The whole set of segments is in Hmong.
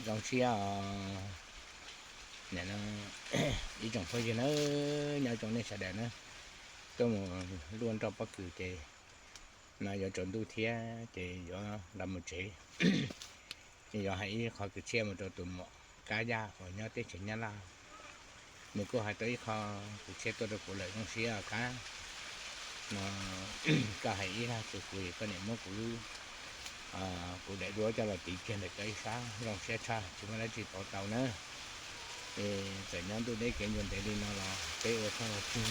Zoo siab os. Nim no ib tsoom phooj ywg nawb, nyob zoo nej sawv daws na. Tuaj mus luaj nroj pob kws ces no yuav tsaus ntuj thiab ces yuav los mus tsev. Ces yuav hais ib qho kwv txhiaj mus rau tus muam Kab Yaj uas nyob teb chaws Nyab Laj. Nws kuj hais tau ib qho kwv txhiaj tuaj rau kuv lawm, zoo siab Kab. No koj hais ib zaj rau kuv es koj niam muab kuv lub, kuv daim duab coj los tiv kiag ntawm koj ib sab, zoo siab tshaj tsis muaj dab tsi pauv tau na. Es txawm nyob ntuj deb kev ncua ntev li no los peb ua phooj ua ywg,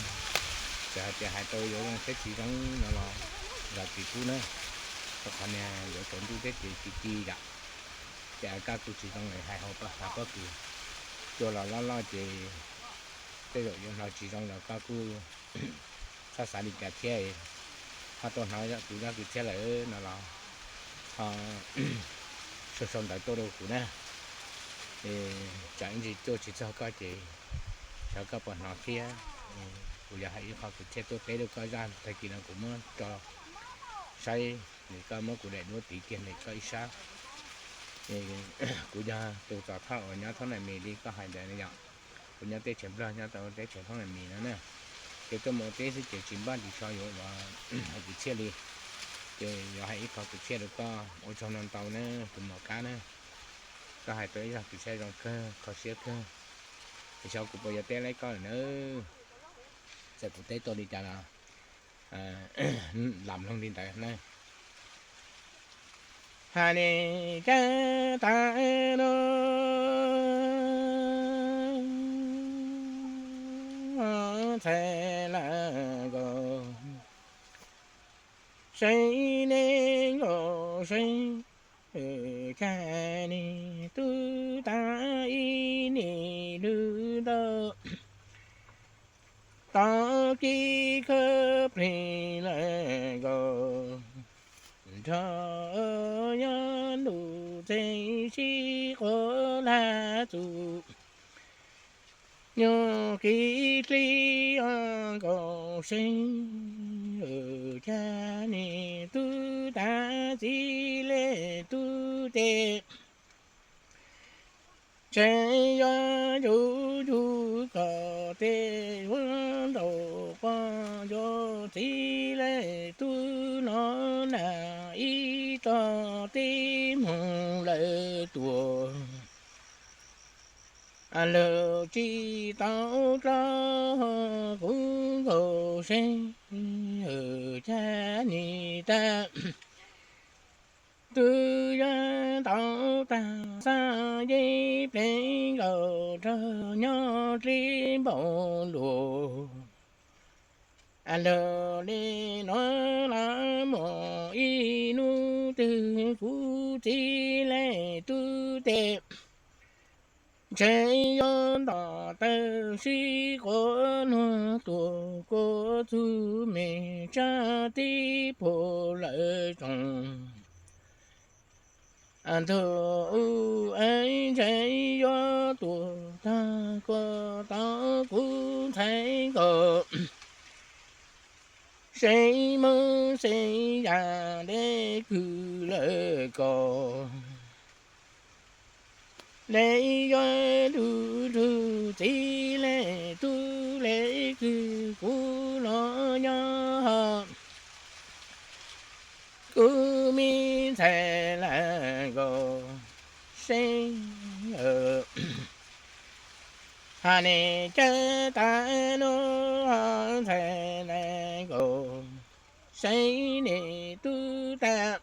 txawm hais tias hais tau yuav zoo thiab tsis zoo no los zam txim pub na. Rau qhov niag yuav tsaus ntuj thiab ces ci ci yam, ces koj kuj tsis zoo es hais hauv pob kws, cua los loj loj ces tej zaum yuav hnov tsis zoo los koj kuj txhob xav li cas thiab. Ho tau hnov kuv zaj kwv txhiaj lawm no los ho sau sau ntawv tuaj rau kuv na. Es tsam ib ntsis tuaj tsis txog koj ces xyov koj puas hnov thiab. Kuv yuav hais ib qho kwv txhiaj tuaj teb rau koj zaj tag kis no kuv muab tso saib, es koj muab kuv daim duab tiv kiag ntawm koj ib sab. Kuv yog tus Txos Thoj uas nyob Thoob Nais Mis li koj hais ntawd yom. Kuv nyob teb chaws Nplog, nyob tau teb chaws Thoob Nais Mis no na. Ces tuaj mus ua teb xwb ces tsis npaj tsis tshua yuav ua hais kwv txhiaj li. Ces yuav hais ib qho kwv txhiaj rau koj, ua tsaug ntau ntau na tus muam Kab na. Koj hais tau ib zaj kwv txhiaj zoo kawg, kho siab kawg. Es xyov kuv puas yuav teb laib koj lawm na. Txawm kuv teb tau li cas los lam mloog li ntawd na. Hais li cas tas no, ntxhais lawm nkaus, saib nej nkaus saib, cas niag tub tas ib niag lwm ntau, tau kib khawb plig lawm nkaus, nrog nyob ntuj txeeg sib quas lag txus, nyuag kib dlib nkaus saib, cas niag tub tas txiv lej tub ces, tseem yuav yug yug kom tej vuab nraug quaj, yuav txiv lej tub no na, ib tog tib moog lawm tuaj, lawv tsis tau dlov kuv nkaus saib, cas niag tub yuav tau tag xaj yeb pleev nkaus rau nyob dlib npaum luas. Lawv li no los mus ib hnub twg kuv txiv lej tub ces, tseem yuav nto taw sib quas luag tuaj kuas txug me tsab tib puag lawm tsoom. Ntug ub ntseeg yuav tuaj tag kuas tau kuv ntxhais nkaus, saib moog saib yam deb kws lawm ko. Lawv yuav lug lug txiv lej tub lej kws kuv los nyob, kuv me ntxhais lawm nkaus saib. Hais li cas tas no, ntxhais lawm nkaus, saib niag tub tas,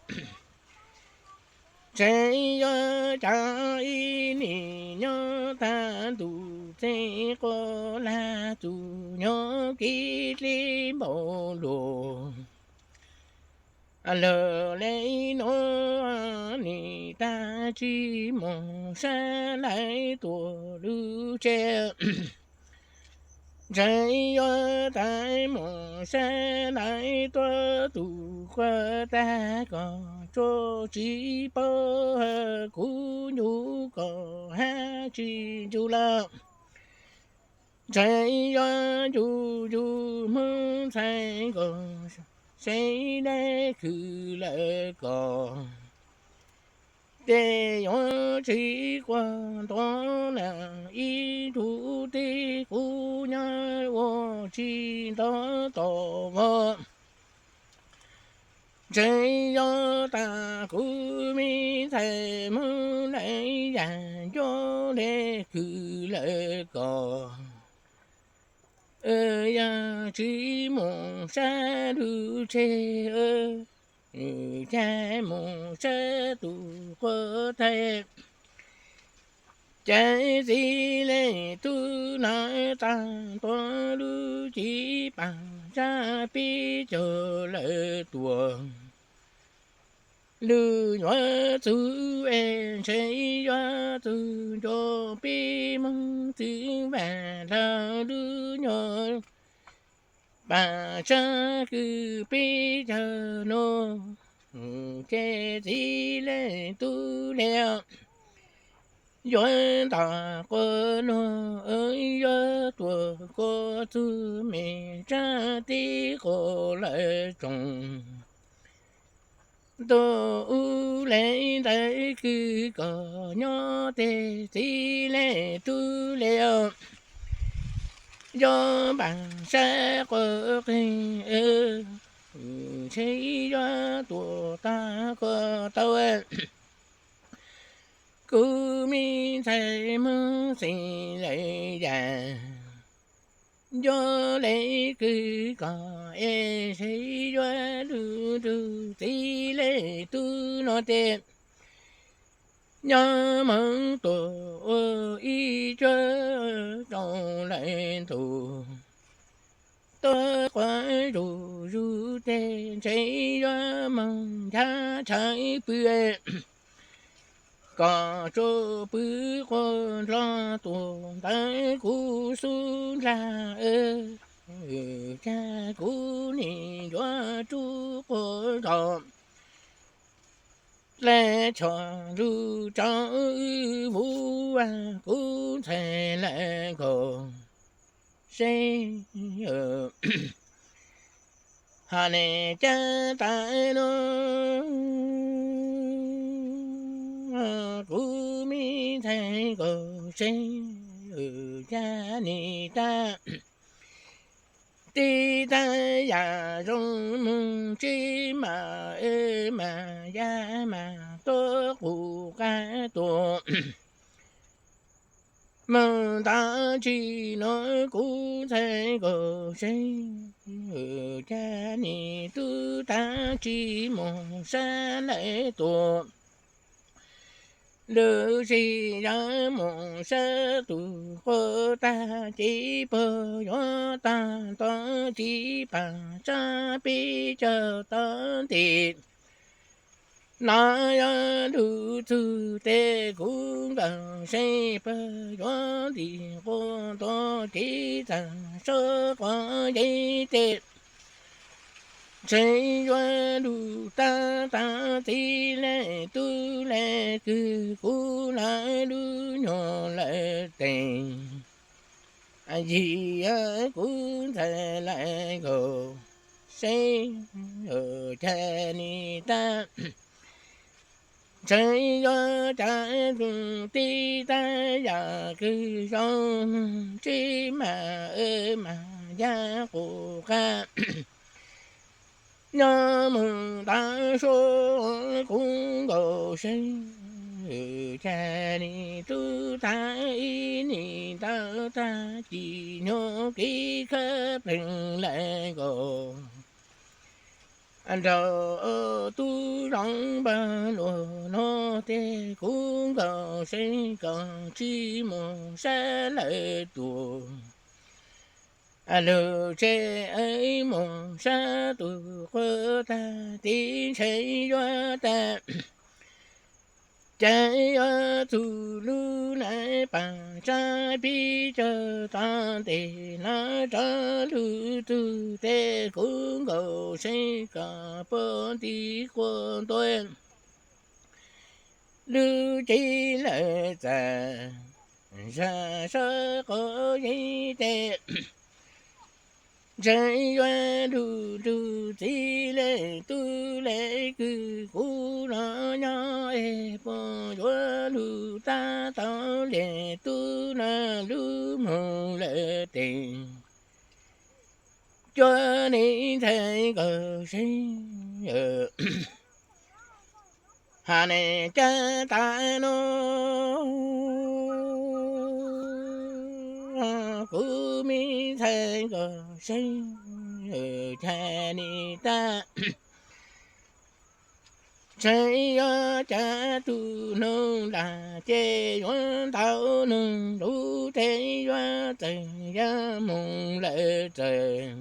tseem yuav coj ib niag nyob tag ntuj txeeg quas lag txus nyob kib dlib npaum luas. Lawv li no nim tag tsis mus sab lawm tuaj lub tsev, tseem yuav tag mus sab lawm tuaj tus quas tag kos tsuas tsis paub kuv ncu kos hab tsis ncu lawm. Tseem yuav ncu yug moog ntxhais nkaus, saib deb kws lawm ko. Ces yuav tsis quaj ntuav na, ib tug tib kuv nyob ua tsis nto tom vag. Ntshe yog tas kuv me ntxhais Hmoob lawv yam nco le khwv lawm ko. Yog tsis mus sab lub tsheb, cas mus sab tus quav taig. Ces txiv leej tub no tag ntua lub cib pas sab pib caug lawm tuaj. Lwm yuav txug es ntshe yuav txug nrog peb Hmoob txwv vam lawv lub nyuag pas sab kwv peb caug no. Ces txiv leej tub le yuav ntam quas no, yuav tuaj quas txug me tsab tib quas lawm tsoom. Ntuj ub le ntawd kwv kom nyob tej txiv leej tub le os. Yog npam sab quas qeeg, ntshe yuav tuaj tag quas tau. Kuv me ntxhais Hmoob xeem lawm yam, yog le kwv kom es ntshe yuav lug rug txiv leej tub no tej. Nyob Hmoob tuaj ua ib cuab rau lawm ntug, tuaj quas zuj zus tej ntshe yuav moog nchav tshav pw. Kom tsuas pw quas nrog tuaj ntawm kuv xub nrag, cas kuv nim yuav rub quas zos. Dlej tsho lug rau wb vuv, kuv ntxhais lawm nkaus seb, hos nim cab tas no, kuv me ntxhais nkaus seb, cas nim tag. Tib tag yam zoo moog tsis mam, mas yam mas tuaj qus qab tuaj. Moog ntav tsi no kuv ntxhais nkaus seb, cas nim tub tag tsi moog sab lawm tuaj. Lub sij yog moog sab tus quas tag ces puag yuav tag nto tsi pas sab peb caug tau nti. No yog lug txug tej kuv nkaus seb puag yuav nti quas nto ces txag sab quas yev tej. Ntshe yuav lug tag tag txiv leej tub le kwv kuv lawv lub nyuag lawm tes. Yig kuv ntxhais lawm nkaus seb, cas nim tag. Ntshe yuav cas tib tag yam kws zoo tsis mas, mas yam qus qab. Nyob moog ntav suab kuv nkaus seb, cas nim tub tag ib nim ntawd tag ci nyuag kev khab pleeg lawm nkaus. Nraug tub zoo npawg luag no tej kuv nkaus seb kom tsi moog sab lawm tuaj. Lug tsev moog sab tus quas tag tib ntshe yuav tag. Cas yuav txug lub lawm pas sab peb caug tau ntes no rov lug txug tej kuv nkaus seb kom puag nti quas ntua. Lub cev lawm txag zag sab quas yev tej. Ntshe yuav lug nrug txiv le tub le kwv, kuv los nyob es puas yuav lug tab tom le tub no lub moog lawm tes. Cua ne ntxhais Nkauj Seeb, has ne caj tas no, kuv me ntxhais Nkauj Seeb, cas ne tag. Tseem yuav cas tug noog lam ces yuav ntau noog lub teb yuav txawm yog moog lawm txawm.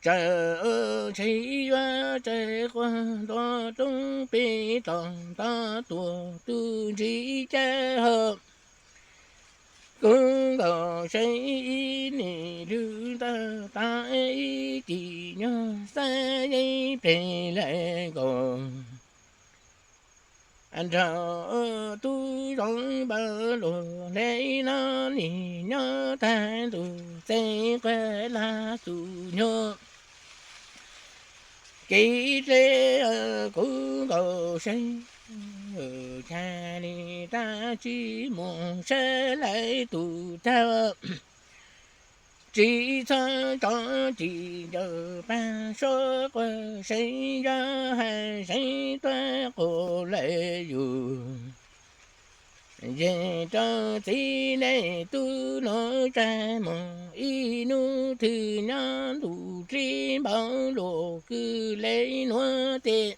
Tseem ntshe yuav tseem quaj nto roob pem tom nto tuaj tug ntsig caj hov. Kuv Nkauj Seeb ib nim lug tau tas ib cim nyog xab yeeb peg lawm nkaus. Nrog tub zoo npawg luag le no nim nyob tag ntuj txeev quaj laj tus nyuag kev dle. Kuv Nkauj Seeb, cas li tag tsis mus sab lawv tus tag. Tsis txhob tso cim ncaws pag suab quaj seev yog hais seev tuaj quas lawm yus. Yog rau txiv le tub nuav tsa mus ib nub twg nyob ntuj dlib npaum luaj kwv le nuav tes.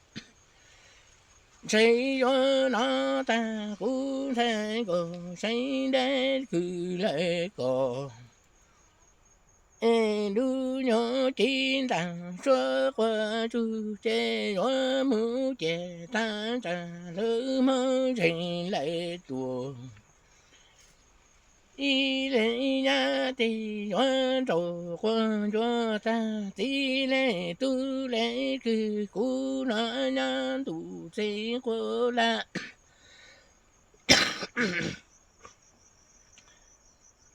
Ntshe yuav nov tag kuv ntxhais Nkauj Seeb dab kwv lawm ko. Es lub nyuag cev ntaag suab quaj tsug ces yuav mus ces tag ntsag lub moog zeeg lawm tuaj. Ib leeg nyab tes yuav nraug quas ncuav tag txiv le tub le kwv kuv no nyob ntuj txeev quas laj.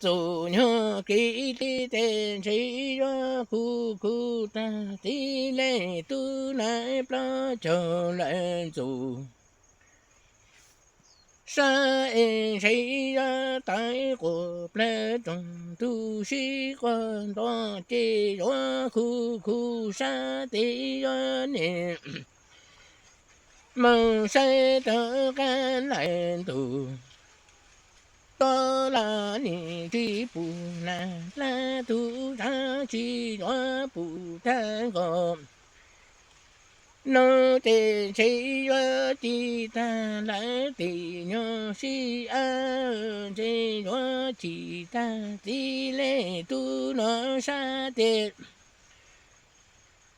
Txug nyuag kev dle tes ntshe yuav khuv khuv tag txiv le tub na plaub caug lawm ntxug. Sab es ntshe yuav tawv quas plawg roog tug sib quaj nto ces yuav khuv khuv sab tes yuav nim moog saib tau qab lawm ntug. Tod laj nim tsis pum nag laj tug sab tsis yuav pum tag nkaus. Nuav tes ntshe yuav ci tag lawm tim nyuag sib ab, ntshe yuav ci tag txiv le tub nuav sab tes.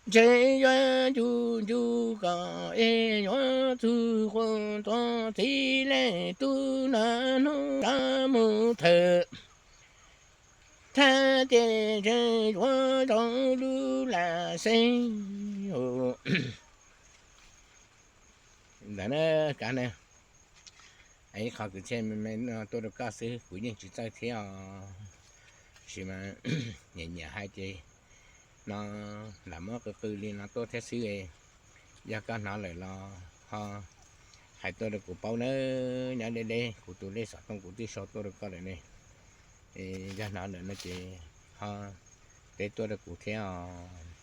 Ntshe yuav ncu ncu kom es yuav txug quas nto txiv le tub nuav nub sab mus thawm. Thab ces ntshe yuav zoo lub lam xeeb. Ntawd na, kav na, ib qho kwv txhiaj me me no tuaj rau koj xwb, kuv yeej tsis txawj thiab os. Tab sis mas nyiam nyiam hais ces no lam muab qw qw li no tuaj thiab xwb. Yog koj hnov lawm los ho hais tuaj rau kuv paub nawb. Nyob deb deb kuv tus lej xov tooj kuv twb sau tuaj rau koj lawm ne. Yog hnov lawm no ces ho teb tuaj rau kuv thiab os.